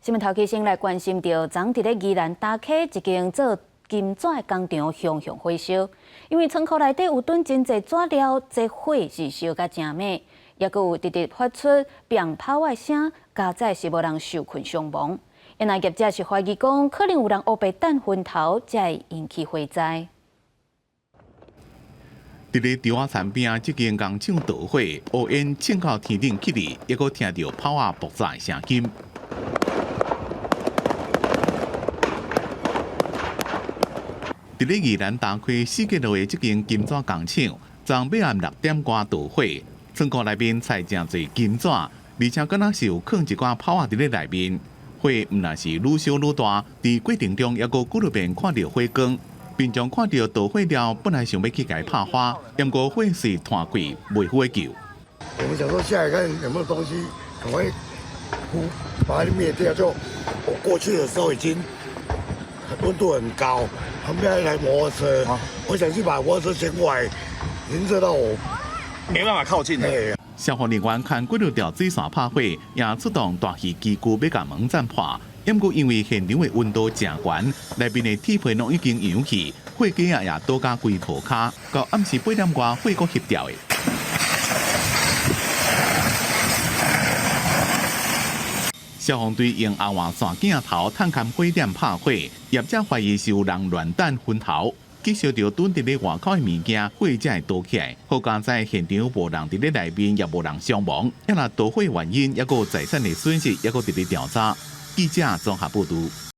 新聞頭起先來關心著，昨佇咧宜蘭大溪一間做金紙的工廠熊熊火燒，因為倉庫內底有囤真濟紙料，這火是燒甲誠猛，抑閣有直直發出鞭炮的聲，佳哉是無人受困傷亡。因為業者是懷疑講，可能有人烏白擲薰頭，才會引起火災。佇咧稻仔田邊仔這間工廠著火，烏煙衝到天頂去哩，抑閣聽著炮仔爆炸的聲音。佇咧宜蘭大溪四結路的這間金紙工廠，昨暝暗6點外著火，倉庫內面載誠濟金紙，而且敢若是有囥一寡炮仔佇咧內面。火毋但是愈燒愈大，佇過程中抑閣幾落遍看著火光。民眾看著著火了，本來想欲去共伊拍火，毋過火勢湠開，袂赴會救。我們想說下來看有沒有東西，趕快把它滅掉。就我過去的時候已經溫度很高，旁邊一台摩托車，我想去把摩托車牽過來，已經熱到我沒辦法靠近了。消防人員牽幾條水線拍火，也出動大型機具欲共門斬破。毋過因為現場的溫度誠懸，內面的鐵皮攏已經溶去，火警仔也倒甲規塗跤。到暗時8點外，火閣翕掉的。消防隊用紅外線鏡頭探勘火點拍火，業者懷疑是有人亂擲薰頭，去燒著囤佇咧外口的物件，火才會著起來。好佳哉現場無人佇咧內面，也無人傷亡。抑若著火原因，抑閣有財產的損失，抑閣佇咧調查。記者綜合報導。